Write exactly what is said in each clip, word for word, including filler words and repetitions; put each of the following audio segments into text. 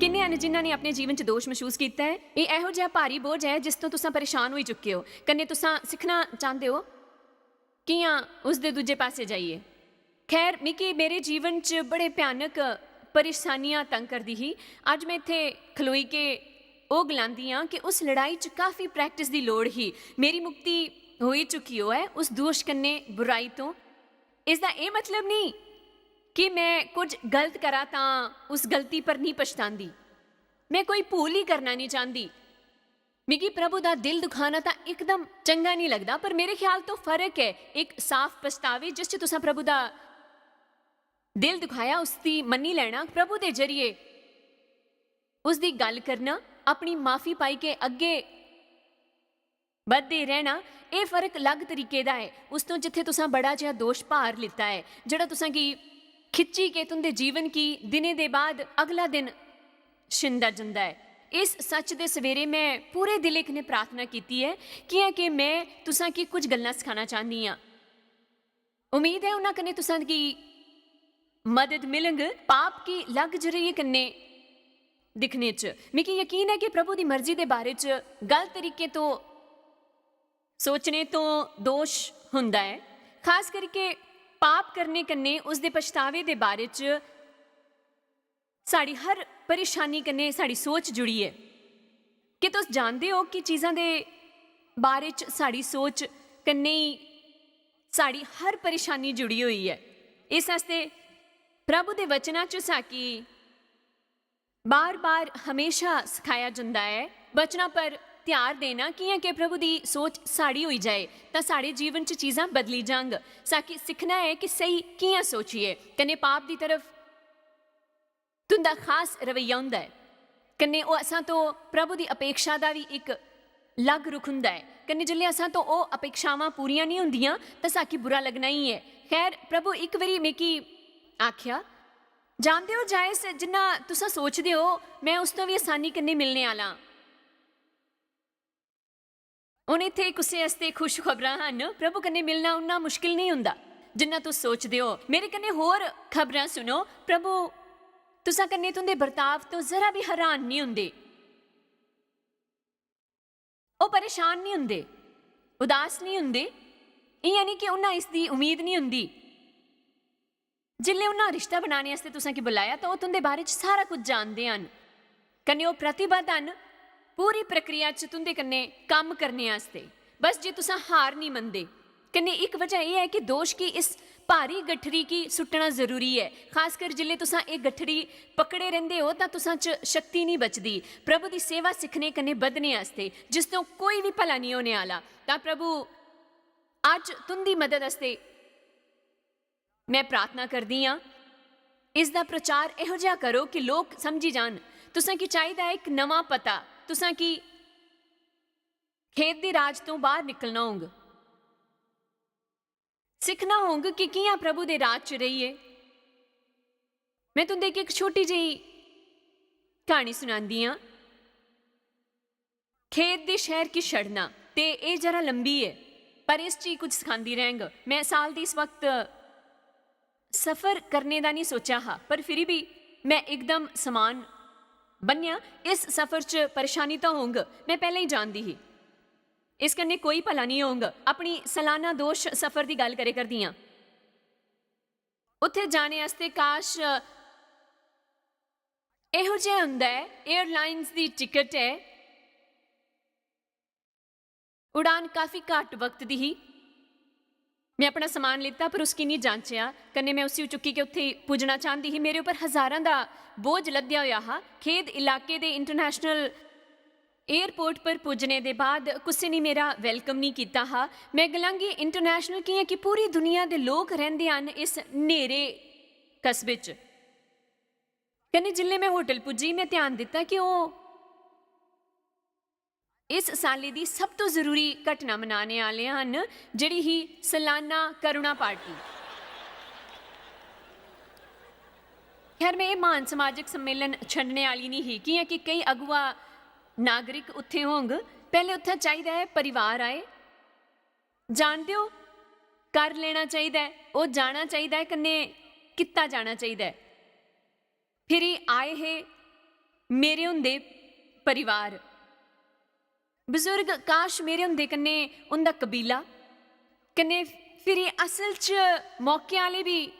किन्ने हन जिन्हां ने अपने जीवन च दोश मसूस कीता ऐ? एह् एहो जेहा भारी बोझ ऐ जिस तों तुसां परेशान होई चुके ओ, कन्नै तुसां सिक्खना चांह्दे ओ कि'यां उस दे दूजे पासै जाइयै। खैर, मिगी मेरे जीवन च बड़े भयानक परेशानियां तंग करदी ही। अज्ज में इत्थै खलोई के ओह् गलांदी आं कि उस लड़ाई च काफी प्रैक्टिस दी लोड़ ही। मेरी मुक्ति होई चुकी होऐ उस दोश कन्नै, बुराई तों। इसदा एह् मतलब नेईं कि में कुछ गलत करां तां उस गलती पर नेईं पछतांदी। में कोई भूल ही करना नेईं चांह्दी। मिगी प्रभु दा दिल दुखाना तां इकदम चंगा नेईं लगदा, पर मेरे ख्याल तों फर्क ऐ इक साफ पछतावे जिस च तुसां प्रभु दा दिल दुखाया, उसदी मन्नी लैना, प्रभु दे जरिए उसदी गल्ल करना, अपनी माफी पाई के अग्गें बधदे रैह्ना। एह् फर्क अलग तरीके दा ऐ उस तों जित्थै तुसां बड़ा जेहा दोश भार लित्ता ऐ, जेह्ड़ा तुसां गी खिच्ची के तुं'दे जीवन गी दिनें दे बाद अगला दिन छिंदा जंदा ऐ। इस सच्च दे सवेरे में पूरे दिलै कन्नै प्रार्थना कीती ऐ, कि'यां के में तुसां गी कुछ गल्लां सखाना चाह्न्नी आं। उम्मीद ऐ उन्हां कन्नै तुसां गी मदद मिलग। पाप गी अलग जरिये कन्नै दिक्खने च मिगी यकीन ऐ कि प्रभु दी मर्जी दे बारे च गलत तरीके तों सोचने तों दोश होंदा ऐ। खास करियै पाप करने कन्नै उसदे पछतावे दे बारे च साढ़ी हर परेशानी कन्नै साढ़ी सोच जुड़ी ऐ। क्या तुस जानदे ओ कि चीजां दे बारे च साढ़ी सोच कन्नै ही साढ़ी हर परेशानी जुड़ी होई ऐ? इस आस्तै प्रभु दे वचना च साकी बार-बार हमेशा सखाया जंदा ऐ, वचना पर ध्यान देना, कि'यां के प्रभु दी सोच साढ़ी होई जाए, तां साढ़े जीवन च चीजां बदली जांग। साकी सिक्खना ऐ कि स्हेई कि'यां सोचिए, कन्नै पाप दी तरफ तुं'दा खास रवैया होंदा ऐ, कन्नै ओह् असां तो प्रभु दी अपेक्षा दा बी इक अलग रुख होंदा ऐ, कन्नै जिसलै असां तो ओह् अपेक्षावां पूरियां नेईं होंदियां, तां साकी बुरा लगना ही ऐ। खैर, प्रभु इक बारी मिगी आखेआ, "जानदे ओ जायस, जिन्ना तुसां सोचदे ओ, में उस तो बी आसानी कन्नै मिलने आह्ला आं।" हुन इत्थै कुसै आस्तै खुश खबरां हन, प्रभु कन्नै मिलना उन्ना मुश्किल नेईं हुंदा जिन्ना तुस सोचदे ओ। मेरे कन्नै होर खबरां सुनो, प्रभु तुसां कन्नै तुं'दे बर्ताव तो जरा बी हैरान नेईं हुंदे। ओह् परेशान नेईं हुंदे, उदास नेईं हुंदे, इ'यां नेईं कि उन्ना इसदी उम्मीद नेईं हुंदी। जिसलै उन्ना रिश्ता बनाने आस्तै तुसां गी बुलाया, तां ओह् तुं'दे बारे च सारा कुछ जानदे हन, कन्नै ओह् प्रतिबद्ध हन पूरी प्रक्रिया च तुं'दे कन्नै कम्म करने आस्तै। बस जे तुसां हार नेईं मनदे, कन्नै इक वजह एह् ऐ कि दोश गी इस भारी गठरी गी सुट्टना जरूरी ऐ, खासकर जिसलै तुसां एह् गठरी पकड़े रैंह्दे ओ, तां तुसां च शक्ति नेईं बचदी प्रभु दी सेवा सिक्खने कन्नै बधने आस्तै, जिस तो कोई बी भला नेईं होने आह्ला। तां प्रभु अज्ज तुं'दी मदद आस्तै में प्रार्थना करदी आं, इसदा प्रचार एहो जेहा करो कि लोक समझी जान। तुसां गी चाहिदा ऐ इक नमां पता, तुसां गी खेद दी राज तों बाह्र निकलना होंग, सिक्खना होंग कि कि'यां प्रभु दे राज च रेहिए। में तुं'दे गी इक छोटी जेही क्हानी सुनांदी आं। खेत दे शैह्र गी छड़ना, ते एह् जरा लंबी ऐ, पर इस च ही कुछ सखांदी रैंह्ग। में साल दी इस वक्त सफर करने दा निं सोचेआ हा, पर फिरी बी में इकदम समान बन्नेआ। इस सफर च परेशानी तां होंग, में पैह्लें ही जानदी ही। इस कन्नै कोई भला निं होंग। अपनी सालाना दोश सफर दी गल्ल करे करदी आं। उत्थै जाने आस्तै काश एहो जेहा होंदा ऐ, एयरलाइंस दी टिकट ऐ। उड़ान काफी घट्ट वक्त दी ही। में अपना समान लित्ता, पर उसगी निं जांचेआ। कन्नै में उसी चुक्की के उत्थै पुज्जना चांह्दी ही। मेरे उप्पर हजारां दा बोझ लद्देआ होआ हा। खेद इलाके दे इंटरनेशनल एयरपोर्ट पर पुज्जने दे बाद कुसै ने मेरा welcome नेईं कीता हा। में गलांगी, इंटरनेशनल कि'यां कि पूरी दुनिया दे लोक रैंह्दे हन इस न्हेरे कस्बे च। कन्नै जिसलै में होटल पुज्जी, में ध्यान दित्ता कि ओह् इस साल्लै दी सब तों जरूरी घटना मनाने आह्ले हन, जेह्ड़ी ही सालाना करुणा पार्टी। खैर, में एह् म्हान समाजिक सम्मेलन छंडने आह्ली निं ही, कि'यां कि केई अगुआ नागरिक उत्थै होंग। पैह्लें उत्थै चाहिदा ऐ परिवार आए, जानदे ओ, कर लेना चाहिदा ऐ, ओह् जाना चाहिदा ऐ, कन्नै कीता जाना चाहिदा ऐ। फिरी आए हे, मेरे होंदे परिवार, बजुर्ग, काश मेरे होंदे कन्नै उं'दा कबीला, कन्नै फिरी असल च मौके आह्ले बी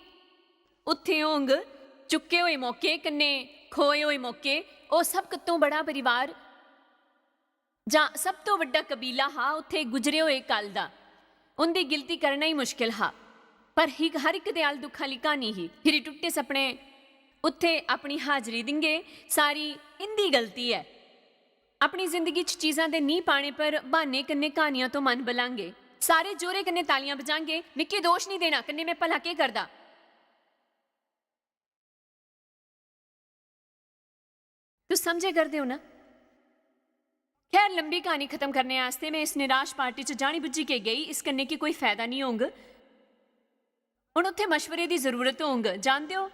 उत्थें होंग, चुक्के होए मौके कन्नै खोए होए मौके, ओह् सब कत्तों बड़ा परिवार जां सब तो बड्डा कबीला हा उत्थें गुजरे होए कल दा। उं'दी गिनती करना ही मुश्किल हा, पर ही-, हर इक दे अल दुक्ख आह्ली क्हानी ही। फिरी टुट्टे सपने उत्थें अपनी हाजरी दिंगे, सारी इं'दी गलती ऐ। अपनी जिंदगी च चीजां दे नीं पाने पर ब्हान्ने कन्नै क्हानियां तो मन बलांगे। सारे जोरे कन्नै तालियां बजांगे, "मिक्की दोश निं देना, कन्नै में भला केह् करदा?" तुस समझे करदे ओ ना? खैर, लंबी क्हानी खत्म करने आस्तै में इस निराश पार्टी च जानी बुज्झी के गेई, इस कन्नै कि कोई फायदा निं होंग। हुन उत्थै मशवरे दी जरूरत होंग। जानदे ओ,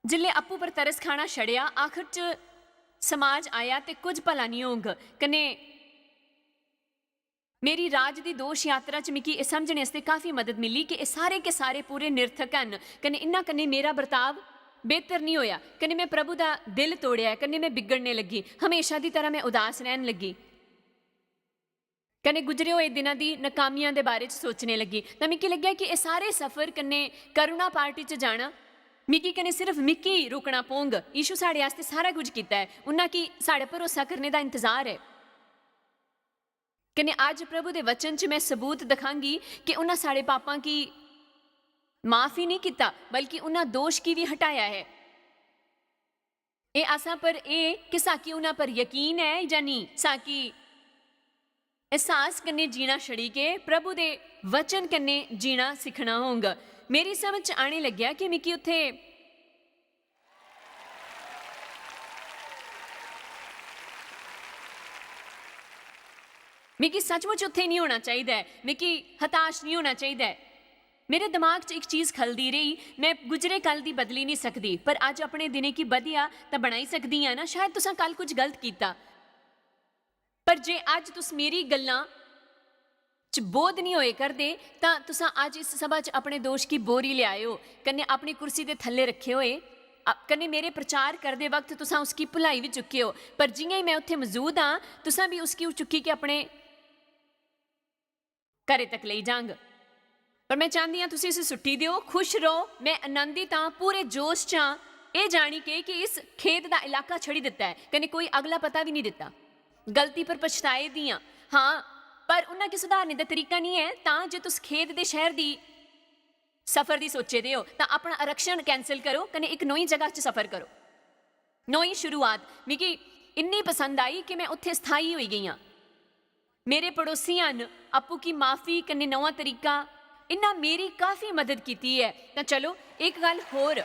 जिसलै अप्पू पर तरस खाना छड़ेआ, आखर च समाज आया ते कुछ भला निं होंग। कन्नै मेरी राज दी दोश यात्रा च मिगी एह् समझने आस्तै काफी मदद मिली कि एह् सारे के सारे पूरे निरर्थक हन। कन्नै इन्ना कन्नै मेरा बर्ताव बेहतर निं होया। कन्नै में प्रभु दा दिल तोड़ेआ ऐ। कन्नै में बिगड़ने लगी। हमेशा दी तरह में उदास रैहन लगी। कन्नै गुजरे होए दिनां दी नाकामियां दे बारे च सोचने लगी। तां मिगी लग्गेआ कि एह् सारे सफर कन्नै करुणा पार्टी च जाना, मिगी कन्नै सिर्फ मिगी रुकना पौंग। यीशु साढ़े आस्तै सारा कुछ कीता ऐ। उन्ना की साढ़े भरोसा करने दा इंतजार ऐ। कन्नै अज्ज प्रभु दे वचन च में सबूत दखांगी कि उन्ना साढ़े पापां गी माफ ही नहीं कीता, बल्कि उन्ना दोश गी भी हटाया ऐ। एह् असां पर एह् कि साकी उन्ना पर यकीन ऐ जां नेईं, साकी एहसास कन्नै जीना छड़ी के प्रभु दे वचन कन्नै जीना सिक्खना होंग। मेरी समझ च आने लग्गेआ कि मिगी उत्थै मिगी सचमुच उत्थै निं होना चाहिदा ऐ। मिगी हताश निं होना चाहिदा ऐ। मेरे दमाग च इक चीज खलदी रेही, में गुजरे कल दी बदली निं सकदी, पर अज्ज अपने दिनें गी बधिया तां बनाई सकदी आं ना। शायद तुसां कल कुछ गलत कीता, पर जे अज्ज तुस मेरी गल्लां च बोध निं होए करदे, तां तुसां अज्ज इस सभा च अपने दोश गी बोरी लेआए ओ, कन्नै अपनी कुर्सी दे थल्ले रक्खे होए, अ-, कन्नै मेरे प्रचार करदे वक्त तुसां उसगी भुलाई बी चुके ओ। पर जि'यां ही में उत्थै मजूद आं, तुसां बी उसगी चुक्की के अपने घरै तक लेई जांग। पर में चांह्दी आं तुस इसी सुट्टी देओ, खुश रहो, में आनंदित आं, पूरे जोश च आं, एह् जानी के कि इस खेत दा इलाका छड़ी दित्ता ऐ, कन्नै कोई अगला पता बी निं दित्ता। गलती पर पछताए दी आं, हां, पर उन्ना गी सुधारने दा तरीका निं ऐ। तां जे तुस खेत दे शैह्र दी सफर दी सोचे दे ओ, तां अपना आरक्षण cancel करो, कन्नै इक नोई जगह च सफर करो। नोई शुरुआत मिगी इन्नी पसंद आई कि में उत्थै स्थाई होई गेई आं। मेरे पड़ोसी हन, अप्पू गी माफी कन्नै नमां तरीका, इन्ना मेरी काफी मदद कीती ऐ। तां चलो, इक गल्ल होर,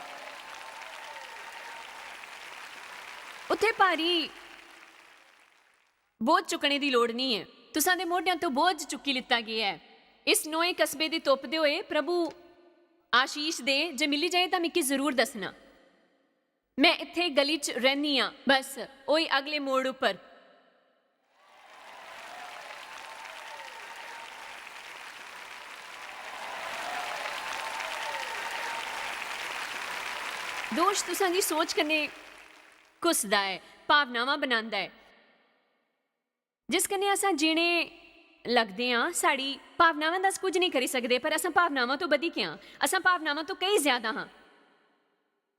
उत्थै भारी बोझ चुक्कने दी लोड़ निं ऐ। तुसां दे मोढेआं तो बोझ चुक्की लित्ता गेआ ऐ। इस नोए कस्बे दी तुप्पदे होए प्रभु आशीष दे, जे मिली जाए तां मिगी जरूर दस्सना। में इत्थै गली च रैह्नी आं, बस, ओई अगले मोड़ उप्पर। दोश तुसां दी सोच कन्नै घुसदा ऐ, भावनावां बनांदा ऐ। जिस कन्नै असां जीने लगदे आं, साढ़ी भावनावां दा अस कुछ नेईं करी सकदे, पर असां भावनावां तो बधी के आं, असां भावनावां तो केई ज्यादा आं।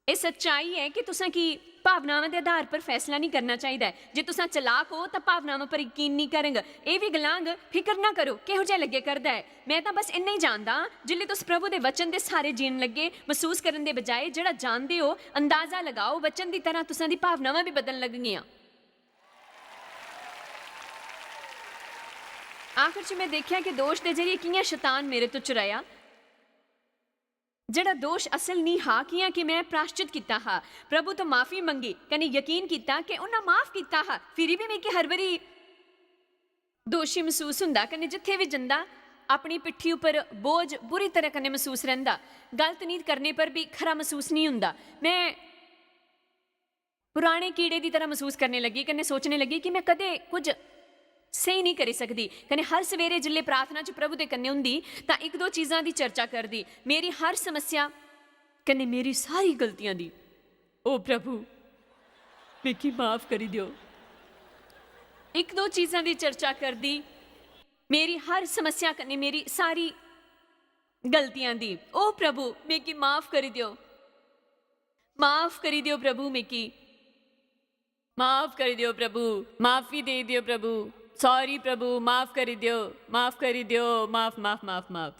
एह् सच्चाई ऐ कि तुसां गी भावनावां दे आधार पर फैसला नेईं करना चाहिदा ऐ। जे तुसां चलाक ओ, तां भावनावां पर यकीन नेईं करंग। एह् बी गलांग, "फिकर ना करो, किहो जेहा लग्गे करदा ऐ।" में तां बस इन्ना ही जानदा आं, जिसलै तुस प्रभु दे वचन दे स्हारे जीन लग्गे, मसूस करन दे बजाए, जेह्ड़ा जानदे ओ, अंदाजा लगाओ, वचन दी तरह तुसां दी भावनावां बी बदलन लगगियां। आखर च में दिक्खेआ कि दोश दे जरिए कि'यां शतान मेरे तो चुराया। जेह्ड़ा दोश असल निं हा, कि'यां कि में प्राश्चित कीता हा, प्रभु तो माफी मंगी, कन्नै यकीन कीता कि उन्ना माफ कीता हा। फिरी बी मिगी हर बारी दोशी मसूस हुंदा, कन्नै जित्थै बी जंदा, अपनी पिट्ठी उप्पर बोझ बुरी तरह कन्नै मसूस रैंह्दा। गलत नीत करने पर बी खरा मसूस निं हुंदा। में पुराने कीड़े दी तरह मसूस करने लगी, कन्नै सोचने लगी कि में कदें कुछ स्हेई निं करी सकदी। कन्नै हर सवेरे जिसलै प्रार्थना च प्रभु दे कन्नै हुंदी, तां इक दो चीजां दी चर्चा करदी, मेरी हर समस्या कन्नै मेरी सारी गलतियां दी। "ओ प्रभु, मिगी माफ करी देओ। इक दो चीजां दी चर्चा करदी, मेरी हर समस्या कन्नै मेरी सारी गलतियां दी। ओ प्रभु, मिगी माफ करी देओ, माफ करी देओ प्रभु, मिगी माफ करी देओ प्रभु, माफी देई देओ प्रभु, सॉरी प्रभु, माफ करी देओ, माफ करी देओ, माफ, माफ, माफ, माफ।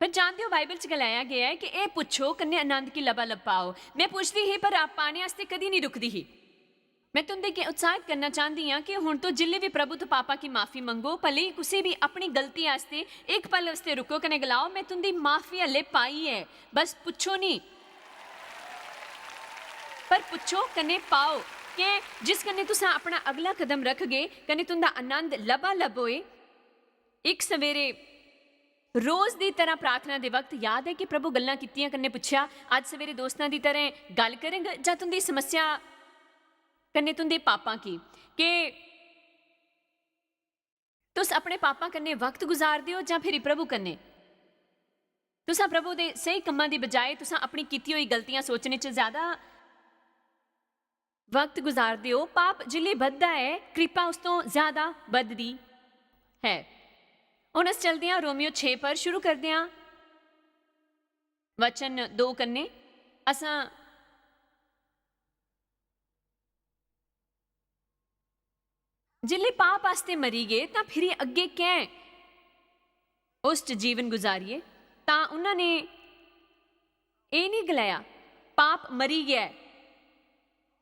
पर जानदे ओ, बाइबल च गलाया गेआ ऐ कि एह् पुच्छो, कन्नै आनंद गी लबालब पाओ। में पुछदी ही, पर आप पाने आस्तै कदी निं रुकदी ही। में तुं'दे गी उत्साहित करना चांह्दी आं कि हुन तो जिल्लै बी प्रभु तो पापा की माफी मंगो, भले ही कुसै बी अपनी गलती आस्तै इक पल आस्तै रुको कन्नै गलाओ, "में तुं'दी माफी हल्ले पाई ऐ।" बस पुच्छो निं, पर पुच्छो कन्नै पाओ। कैं? जिस कन्नै तुसां अपना अगला कदम रखगे, कन्नै तुं'दा आनंद लबालब होए। इक सवेरे रोज दी तरह प्रार्थना दे वक्त याद ऐ कि प्रभु गल्लां कीतियां कन्नै पुच्छेआ, "अज्ज सवेरे दोस्तां दी तरह गल्ल करंग जां तुं'दी समस्या कन्नै तुं'दे पापां की?" के तुस अपने पापां कन्नै वक्त गुजारदे ओ जां फिरी प्रभु कन्नै? तुसां प्रभु दे स्हेई कम्मां दी बजाए तुसां अपनी कीती होई गलतियां सोचने च ज्यादा वक्त गुजारदे ओ। पाप जिल्लै बधदा ऐ, कृपा उस तो ज्यादा बधदी है। हुन अस चलदे आं रोमियो छे पर, शुरू करदे आं वचन दो कन्नै। असां जिल्लै पाप आस्तै मरी गे, तां फिरी अग्गें कैं उस च जीवन गुजारिए? तां उन्हां ने एह् निं गलाया, "पाप मरी गेआ ऐ।"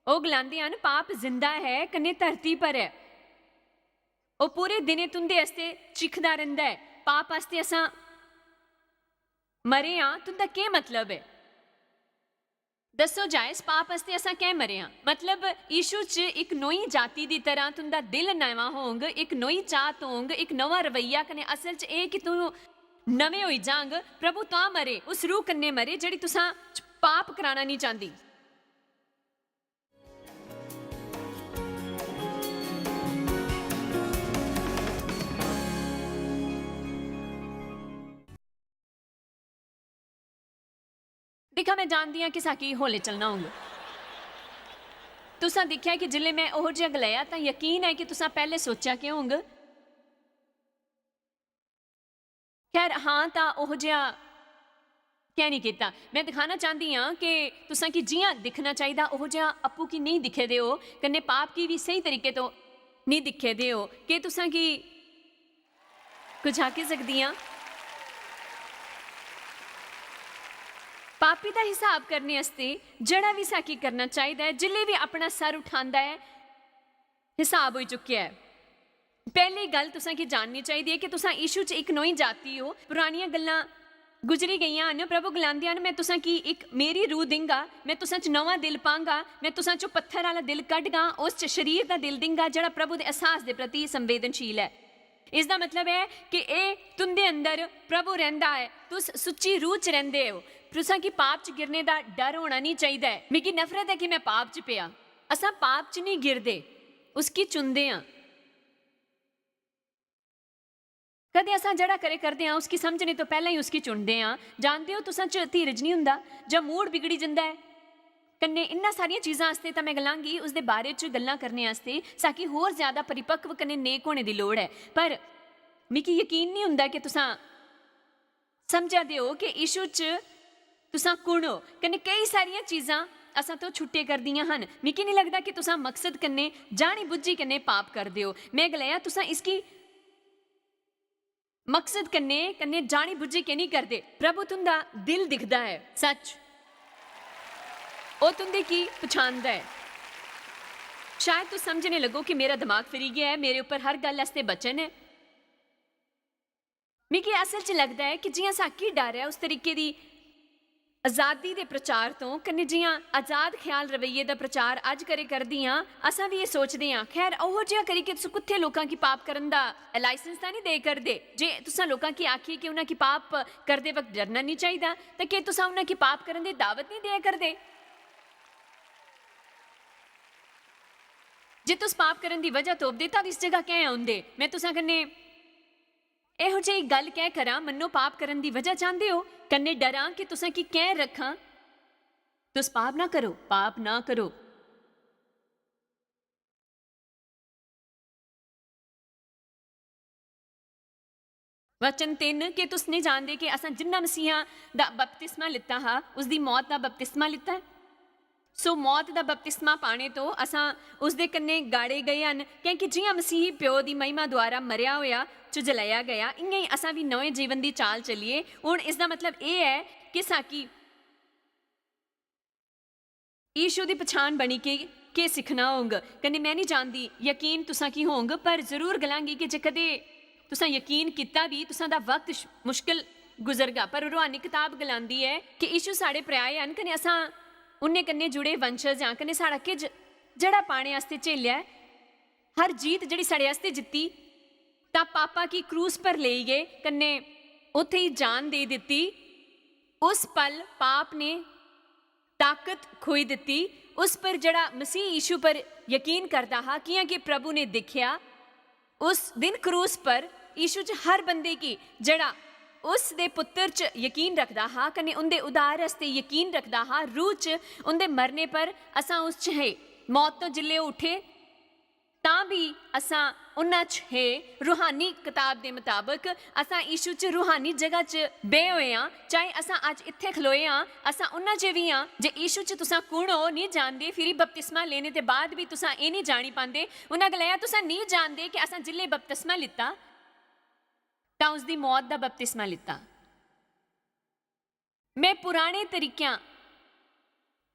ओह् गलांदे हन, "पाप जिंदा ऐ कन्नै धरती पर ऐ। ओह् पूरे दिनें तुं'दे आस्तै चिखदा रैंह्दा ऐ।" पाप आस्तै असां मरे आं, तुं'दा केह् मतलब ऐ? दस्सो जायज, पाप आस्तै असां कैं मरे आं? मतलब, यीशु च इक नोई जाति दी तरह तुं'दा दिल नमां होंग, इक नोई चाहत होंग, इक नमां रवैया, कन्नै असल च एह् कि तूं नमें होई जांग। प्रभु तां मरे, उस रूह कन्नै मरे जेह्ड़ी तुसां च पाप कराना निं चांह्दी। दिक्खा, में जानदी आं कि साकी हौले चलना होंग। तुसां दिक्खेआ कि जिल्लै में ओहो जेहा गलाया, तां यकीन ऐ कि तुसां पैह्ले सोचेआ केह् होंग। खैर, हां, तां ओहो जेहा कैं निं कीता? में दिखाना चांह्दी आं कि तुसां गी जि'यां दिक्खना चाहिदा, ओहो जेहा आपूं गी नेईं दिक्खे दे ओ, कन्नै पाप गी बी स्हेई तरीके तो नेईं दिक्खे दे ओ। केह् तुसां गी कुछ आखी सकदी आं? पापी दा हिसाब करने आस्तै जेह्ड़ा बी साकी करना चाहिदा ऐ, जिल्लै बी अपना सर उठांदा ऐ, हिसाब होई चुकेआ ऐ। पैह्ली गल्ल तुसां गी जाननी चाहिदी ऐ कि तुसां यीशु च इक नोई जाति ओ। पुरानियां गल्लां गुजरी गेइयां हन। प्रभु गलांदे हन, "में तुसां गी इक मेरी रूह दिंगा, में तुसां च नमां दिल पांगा, में तुसां चों पत्थर आह्ला दिल कड्ढगा, उस च शरीर दा दिल दिंगा, जेह्ड़ा प्रभु दे एहसास दे प्रति संवेदनशील ऐ।" इसदा मतलब ऐ कि एह् तुं'दे अंदर प्रभु रैंह्दा ऐ, तुस सुच्ची रूह च रैंह्दे ओ। तुसां गी पाप च गिरने दा डर होना निं चाहिदा ऐ। मिगी नफरत ऐ कि में पाप च पेआ। असां पाप च निं गिरदे, उसगी चुनदे आं। कदें असां जेह्ड़ा करे करदे आं, उसगी समझने तो पैह्लें ही उसगी चुनदे आं। जानदे ओ, तुसां च धीरज निं हुंदा जां मूड बिगड़ी जंदा ऐ। कन्नै इन्ना सारियां चीजां आस्तै तां में गलांगी, उसदे बारे च गल्लां करने आस्तै साकी होर ज्यादा परिपक्व कन्नै नेक होने दी लोड़ ऐ। पर मिगी यकीन निं हुंदा कि तुसां समझा दे ओ कि यीशु च तुसां कुण ओ। कन्नै केई सारियां चीजां असां तो छुट्टे करदियां हन। मिगी निं लगदा कि तुसां मकसद कन्नै, जानी बुज्झी कन्नै पाप करदे ओ। में गलाया, तुसां इसगी मकसद कन्नै, कन्नै जानी बुज्झी की निं करदे? प्रभु तुं'दा दिल दिखदा ऐ, सच। ओह् तुं'दे की पछानदा ऐ। शायद तुस समझने लगो कि मेरा दमाग फिरी गेआ ऐ, मेरे उप्पर हर गल्ल आस्तै वचन ऐ। मिगी असल च लगदा ऐ कि जि'यां साकी डर ऐ उस तरीके दी आजादी दे प्रचार तों, कन्नै जि'यां आजाद ख्याल रवैये दा प्रचार अज्ज करे करदी आं, असां बी एह् सोचदे आं, "खैर, ओहो जेहा करियै तुस कुत्थै लोकां गी पाप करन दा लाइसेंस तां निं देआ करदे?" जे तुसां लोकां गी आखिए कि उ'नें गी पाप करदे वक्त डरना निं चाहिदा, तां केह् तुसां उ'नें गी पाप करन दी दावत निं देआ करदे? जे तुस पाप करन दी वजह तोपदे, तां इस जगह कैं औंदे? में तुसां कन्नै एहो जेही गल्ल कैं करां? मन्नो, पाप करन दी वजह चांह्दे ओ, कन्नै डरां कि तुसां की कैं रक्खां? तुस पाप ना करो, पाप ना करो। वचन तिन्न, "के तुस नहीं जानदे कि असां जिन्ना मसीहा दा बपतिस्मा लित्ता हा, उसदी मौत दा बपतिस्मा लित्ता ऐ? सो मौत दा बपतिस्मा पाने तो असां उसदे कन्नै गाड़े गए हन, क्योंकि जियां मसीही प्यो दी महिमा द्वारा मरेआ होया च जलाया गया, इयां ही असां भी नमें जीवन दी चाल चलिए।" हुन इसदा मतलब एह ऐ कि साकी यीशु दी पछान बनी के केह् सिक्खना होंग? कन्नै मैं निं जानदी यकीन तुसां की होंग, पर जरूर गलांगी कि जे कदे तुसां यकीन कीता बी, तुसां दा वक्त श-, मुश्किल गुजरगा। पर रूहानी कताब गलांदी ऐ कि यीशु साढ़े पर्याय हन, कन्नै असां उन्ने कन्नै जुड़े वंशज आं, कन्नै साढ़ा किज जेह्ड़ा पाने आस्तै झेलेआ ऐ, हर जीत जेह्ड़ी साढ़े आस्तै जित्ती, तां पापा की क्रूस पर लेई गे, कन्नै उत्थे ही जान देई दित्ती। उस पल पाप ने ताकत खोई दित्ती। उस पर जेह्ड़ा मसीह यीशु पर यकीन करदा हा, कियां कि प्रभु ने दिक्खेआ, उस दिन क्रूस पर यीशु च हर बंदे गी जेह्ड़ा उस दे पुत्तर च यकीन रखदा हा, कन्नै उंदे उद्धार आस्तै यकीन रखदा हा, रूह च उंदे मरने पर असां उस च हे। मौत तो जिल्ले ओह् उठे, तां बी असां उन्हां च हे। रूहानी कताब दे मताबक असां यीशु च रूहानी जगह च बेह् होए आं। चाहे असां अज्ज इत्थै खलोए आं, असां उन्हां च बी आं। जे यीशु च तुसां कुण ओ, निं जानदे, फिरी बपतिस्मा लेने दे बाद बी तुसां एह् निं जानी पांदे। उन्हां गलाया, "तुसां निं जानदे कि असां जिल्ले बपतिस्मा लित्ता, तां उसदी मौत दा बपतिस्मा लित्ता।" मैं पुराने तरीकेआं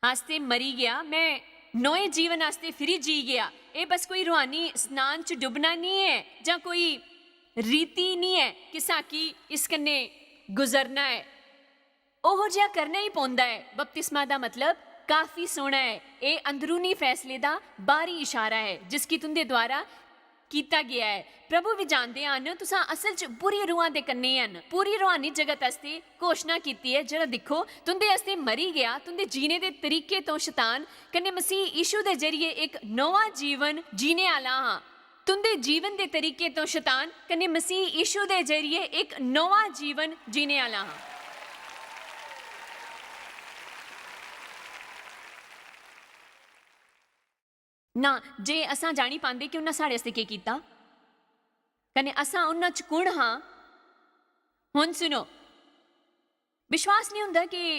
आस्तै मरी गेआ, मैं नोए जीवन आस्तै फिरी जी गेआ। एह् बस कोई रूहानी स्नान च डुब्बना निं ऐ जां कोई रीति निं ऐ कि साकी इस कन्नै गुजरना ऐ। ओहो जेहा करना ही पौंदा ऐ। बपतिस्मा दा मतलब काफी सोह्ना ऐ। एह् अंदरूनी फैसले दा बाहरी इशारा ऐ, जिसगी तुंदे द्वारा कीता गेआ ऐ। प्रभु बी जानदे हन, तुसां असल च बुरी रूहां दे कन्नै हन। पूरी रूहानी जगत आस्तै घोशणा कीती ऐ, जेह्ड़ा दिक्खो, तुंदे आस्तै मरी गेआ, तुंदे जीने दे तरीके तो शतान कन्नै मसीह यीशु दे जरिए इक नोआ जीवन जीने आह्ला हां। तुंदे जीवन दे तरीके तो शतान कन्नै मसीह यीशु दे जरिए इक नोआ जीवन जीने आह्ला हां। ना, जे असां जानी पांदे कि उन्हां साढ़े आस्तै केह् कीता, कन्नै असां उन्हां च कुण हां। हुन सुनो, विश्वास निं हुंदा कि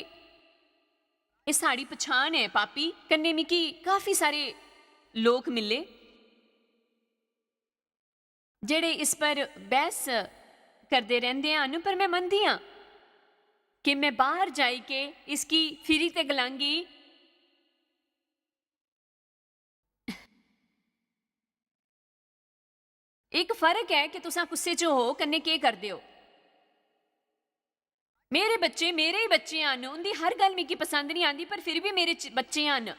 एह् साढ़ी पछान ऐ, पापी। कन्नै मिगी काफी सारे लोक मिले जेह्ड़े इस पर बैह्स करदे रैंह्दे हन, पर मैं मनदी आं कि मैं बाह्र जाई के इसगी फिरी ते गलांगी। इक फर्क ऐ कि तुसां कुस्से च हो कन्नै केह् करदे ओ। मेरे बच्चे मेरे ही बच्चे हन, उं'दी हर गल्ल मिगी पसंद निं आंदी, पर फिर बी मेरे च-, बच्चे हन।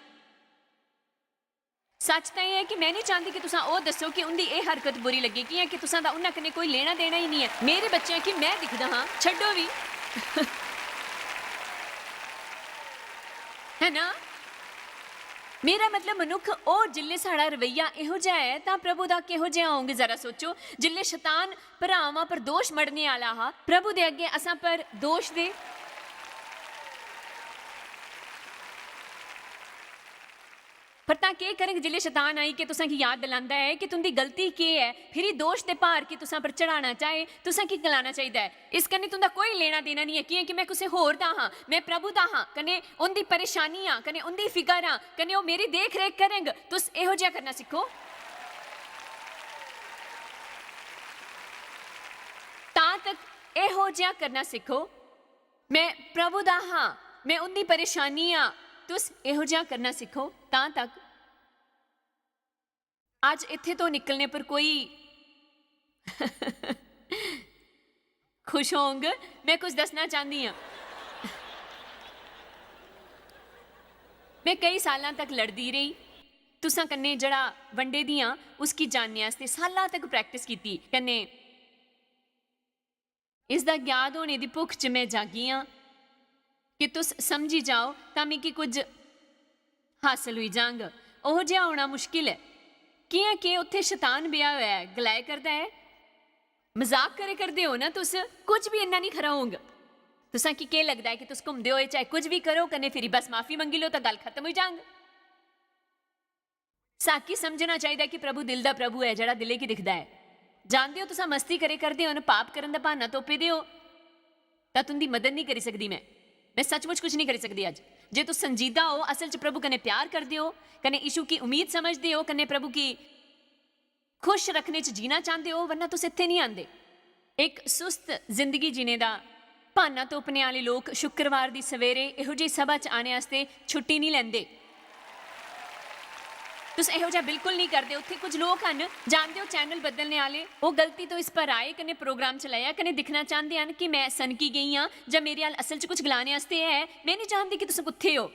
सच तां एह् ऐ कि मैं निं चांह्दी कि तुसां ओह् दस्सो कि उं'दी एह् हरकत बुरी लग्गी, कि'यां कि तुसां दा उन्हां कन्नै कोई लेना देना ही निं ऐ। मेरे बच्चें गी मैं दिखदा हां, छड्डो बी। है ना? मेरा मतलब, मनुक्ख, ओह् जिल्ले साढ़ा रवैया एहो जेहा ऐ, तां प्रभु दा केहो जेहा होंग, जरा सोचो। जिल्ले शतान भरावां पर दोश मढ़ने आह्ला हा, प्रभु दे अग्गें असां पर दोश दे। पर तां केह् करग जिल्ले शतान आई के तुसां गी याद दिलांदा ऐ कि तुं'दी गलती केह् ऐ, फिरी दोश दे भार गी तुसां पर चढ़ाना चाहे, तुसां गी गलाना चाहिदा ऐ, "इस कन्नै तुं'दा कोई लेना देना निं ऐ, कि'यां कि मैं कुसै होर दा हां, मैं प्रभु दा हां, कन्नै उं'दी परेशानी आं, कन्नै उं'दी फिकर आं, कन्नै ओह् मेरी देख रेख करंग।" तुस एहो जेहा करना सिक्खो। तां तक एहो जेहा करना सिक्खो। मैं प्रभु दा हां, मैं उं'दी परेशानी आं। तुस एहो जेहा करना सिक्खो, तां तक। अज्ज इत्थे तो निकलने पर कोई खुश होंग, मैं कुछ दस्सना चांह्दी आं। मैं केई साल्लां तक लड़दी रेही, तुसां कन्नै जेह्ड़ा बंडे दी आं, उसगी जानने आस्तै साल्लां तक प्रैक्टिस कीती। कन्नै इसदा ज्ञात होने दी भुक्ख च मैं जागी आं कि तुस समझी जाओ, तां मिगी कुछ हासल होई जांग। ओहो जेहा होना मुश्किल ऐ, कि'यां के उत्थे शतान बेहा होया ऐ, गलाए करदा ऐ, "मजाक करे करदे ओ ना तुस, कुछ बी इन्ना निं खरा होंग।" तुसां की केह् लगदा ऐ कि तुस घुमदे होए चाहे कुछ बी करो, कन्नै फिरी बस माफी मंगी लो, तां गल्ल खत्म होई जांग? साकी समझना चाहिदा कि प्रभु दिल दा प्रभु ऐ, जेह्ड़ा दिलै गी दिखदा ऐ। जानदे ओ, तुसां मस्ती करे करदे ओ, पाप करन दा बहाना तोपे दे ओ, तां तुंदी मदद नहीं करी सकदी मैं। मैं सचमुच कुछ नहीं करी सकदी अज्ज। जे तुस संजीदा ओ, असल च प्रभु कन्नै प्यार करदे ओ, कन्नै यीशु की उम्मीद समझदे ओ, कन्नै प्रभु की खुश रखने च जीना चांह्दे ओ, वरना तुस इत्थै नहीं आंदे। इक सुस्त जिंदगी जीने दा बहाना तोपने आह्ले लोक शुक्रवार दी सवेरे एहो जेही सभा च आने आस्तै छुट्टी निं लैंदे। तुस एहो जेहा बिल्कुल निं करदे। उत्थै कुछ लोक हन, जानदे ओ, चैनल बदलने आह्ले, ओह् गलती तो इस पर आए, कन्नै प्रोग्राम चलाया, कन्नै दिक्खना चांह्दे हन कि मैं सनकी गेई आं जां मेरे अल असल च कुछ गलाने आस्तै ऐ। मैं निं जानदी कि तुस कुत्थै ओ।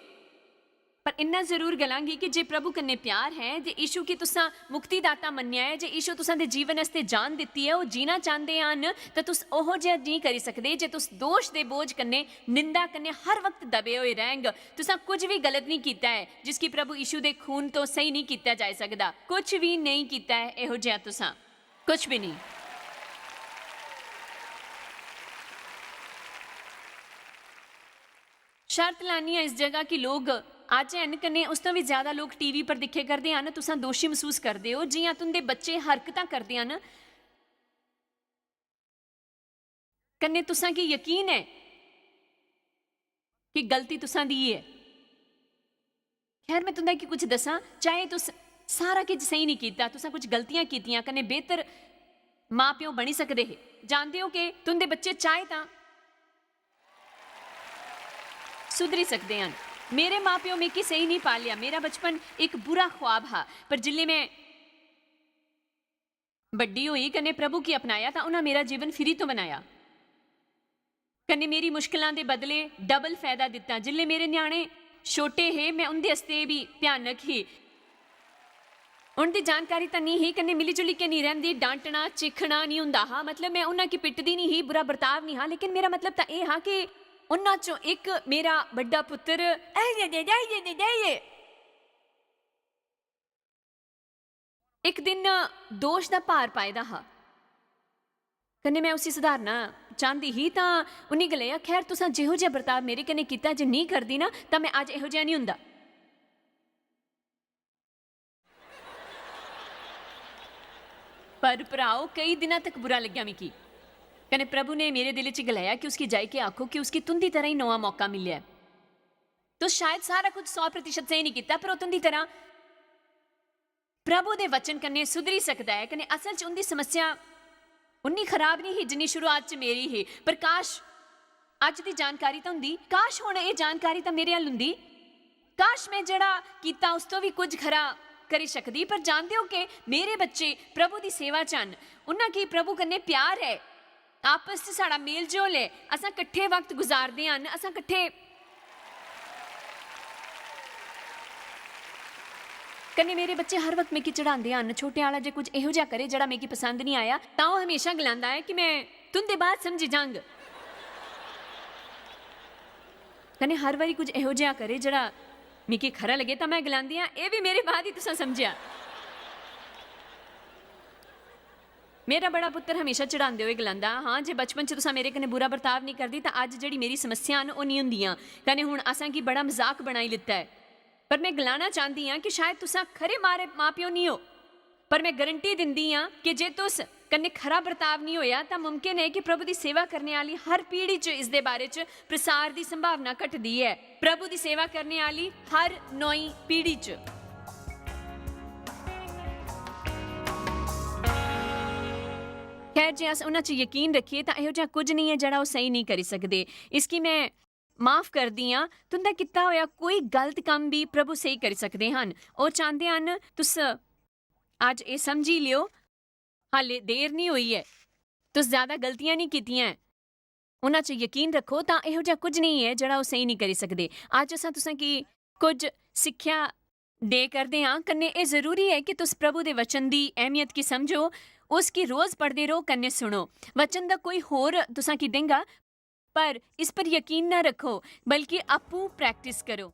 पर इन्ना जरूर गलांगी कि जे प्रभु कन्नै प्यार है, जे यीशु गी तुसां मुक्तिदाता मन्नेआ ऐ, जे यीशु तुसां दे जीवन आस्तै जान दित्ती ऐ, ओह् जीना चांह्दे हन, तां तुस ओहो जेहा नेईं करी सकदे जे तुस दोश दे बोझ कन्नै, निंदा कन्नै हर वक्त दबे होए रैंह्ग। तुसां कुछ बी गलत नेईं कीता ऐ, जिसगी प्रभु यीशु दे खून तो सही नेईं कीता जाई सकदा। कुछ बी नेईं कीता ऐ एहो जेहा तुसां, कुछ बी नेईं। शर्त लानी आं इस जगह कि लोक अज्ज हैन, कन्नै उस तो बी ज्यादा लोक टीवी पर दिक्खे करदे हन। तुसां दोशी मसूस करदे ओ, जि'यां तुंदे बच्चे हरकतां करदे हन, कन्नै तुसां गी यकीन ऐ कि गलती तुसां दी ऐ। खैर, मैं तुंदा कि कुछ दस्सां, चाहे तुस सारा किश स्हेई नहीं कीता, तुसां कुछ गलतियां कीतियां, कन्नै बेहतर मां प्यो बनी सकदे हे। जानदे ओ कि तुंदे बच्चे चाहे तां सुधरी सकदे हन। मेरे मां प्यो मिगी स्हेई नहीं पालेआ। मेरा बचपन इक बुरा ख्वाब हा, पर जिल्लै मैं बड्डी होई कन्नै प्रभु गी अपनाया, तां उन्हां मेरा जीवन फिरी तो बनाया। कन्नै मेरी मुश्किलां दे बदले डबल फायदा दित्ता। जिल्लै मेरे ञ्याणे छोटे हे, मैं उं'दे आस्तै बी भयानक ही। उं'दी जानकारी तां निं ही, कन्नै मिली जुली के निं रैंह्दी, डांटना, चीखना निं हुंदा हा। मतलब, मैं उन्हां गी पिटदी निं ही, बुरा बर्ताव निं हा, लेकिन मेरा मतलब तां एह् हा कि उन्हां चों इक, मेरा बड्डा पुत्तर, इक दिन दोश दा भार पाए दा हा। कन्नै मैं उसी सुधारना चांह्दी ही, तां उन्नी गलाया, "खैर, तुसां जेहो जेहा बर्ताव मेरे कन्नै कीता, जे नेईं करदी ना, तां मैं अज्ज एहो जेहा निं हुंदा।" पर भ्राओ, केई दिनां तक बुरा लग्गेआ मिगी। कन्नै प्रभु ने मेरे दिल च गलाया कि उसगी जाई के आखो कि उसगी तुंदी तरह ही नमां मौका मिलेआ ऐ। तुस शायद सारा कुछ सौ प्रतिशत स्हेई निं कीता, पर ओह् तुंदी तरह प्रभु दे वचन कन्नै सुधरी सकदा ऐ। कन्नै असल च उं'दी समस्या उन्नी खराब निं ही जिन्नी शुरुआत च मेरी ही, पर काश, अज्ज दी जानकारी तां हुंदी, काश, हुन एह् जानकारी तां मेरे अल हुंदी। काश, मैं जेह्ड़ा कीता, उस तो बी कुछ खरा करी सकदी। पर जानदे ओ के मेरे बच्चे प्रभु दी सेवा च हन, उन्हां गी प्रभु कन्नै प्यार ऐ, आपस च साढ़ा मेल जोल ऐ, असां कट्ठे वक्त गुजारदे हन, असां कट्ठे। कन्नै मेरे बच्चे हर वक्त मिगी चढ़ांदे हन, छोटे आह्ला जे कुछ एहो जेहा करे जेह्ड़ा मिगी पसंद निं आया, तां ओह् हमेशा गलांदा ऐ कि मैं तुं'दे बाद समझी जांग। कन्नै हर बारी कुछ एहो जेहा करे जेह्ड़ा मिगी खरा लगे, तां मैं गलांदी आं, "एह् बी मेरे बाद ही तुसां समझेआ।" मेरा बड़ा पुत्तर हमेशा चढ़ांदे होए गलांदा, "हां, जे बचपन च तुसां मेरे कन्नै बुरा बर्ताव निं करदी, तां अज्ज जेह्ड़ी मेरी समस्या न, ओह् निं होंदियां।" कन्नै हुन असां गी बड़ा मजाक बनाई लित्ता ऐ। पर मैं गलाना चांह्दी आं कि शायद तुसां खरे मारे मां-प्यो निं ओ, पर मैं गारंटी दिंदी आं कि जे तुस कन्नै खरा बर्ताव निं होएआ, तां मुमकिन ऐ कि प्रभु दी सेवा करने आह्ली हर पीढ़ी च इसदे बारे च प्रसार दी संभावना घटदी ऐ। प्रभु दी सेवा करने आह्ली हर नोई पीढ़ी च। खैर, जे अस उन्हां च यकीन रखिए, तां एहो जेहा कुछ नेईं ऐ जेह्ड़ा ओह् स्हेई नेईं करी सकदे। इसगी मैं माफ करदी आं। तुं'दा कीता होएआ कोई गलत कम्म बी प्रभु स्हेई करी सकदे हन। ओह् चांह्दे हन तुस अज्ज एह् समझी लेओ, हाले देर निं होई ऐ। तुस ज्यादा गलतियां निं कीतियां ऐ। उन्हां च यकीन रक्खो, तां एहो जेहा कुछ नेईं ऐ जेह्ड़ा ओह् स्हेई निं करी सकदे। अज्ज असां तुसें गी कुछ सिक्खेआ दे करदे आं, कन्नै एह् जरूरी ऐ कि तुस प्रभु दे वचन दी अहमियत गी समझो, उसगी रोज पढ़दे रहो कन्नै सुनो। वचन दा कोई होर तुसां गी देंगा, पर इस पर यकीन ना रखो, बल्कि आपूं प्रैक्टिस करो।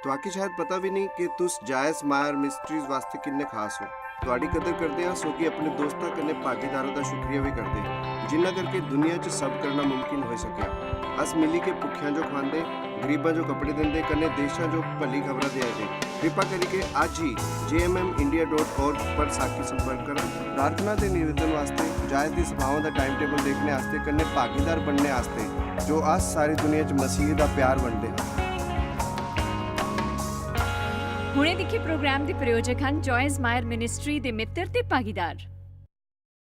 तुआकी शायद पता भी नहीं कि तुस जायस मायर मिस्ट्रीज वास्ते किन्ने खास हो। तुआडी कदर करदे आं, सो कि अपने दोस्तां कन्नै भागीदारां दा शुक्रिया भी करदे आं, जिन्ना करके दुनिया च सब करना मुमकिन होई सकेआ। अस मिली के भुक्खेआं जो खवांदे, गरीबां जो कपड़े दिंदे, कन्नै देशां जो भली खबरां देआ दे। कृपा करियै अज्ज ही J M M India dot org पर साखी संपर्क करा। प्रार्थना ते निवेदन वास्ते, जायज दी सभावां दा टाइम टेबल देखने आस्तै, कन्नै भागीदार बनने आस्तै, जो अस सारी दुनिया च मसीह दा प्यार बंडदे हां। हुणे दिक्खे प्रोग्राम दे प्रायोजक हन जॉयज मायर मिनिस्ट्री दे मित्र ते भागीदार।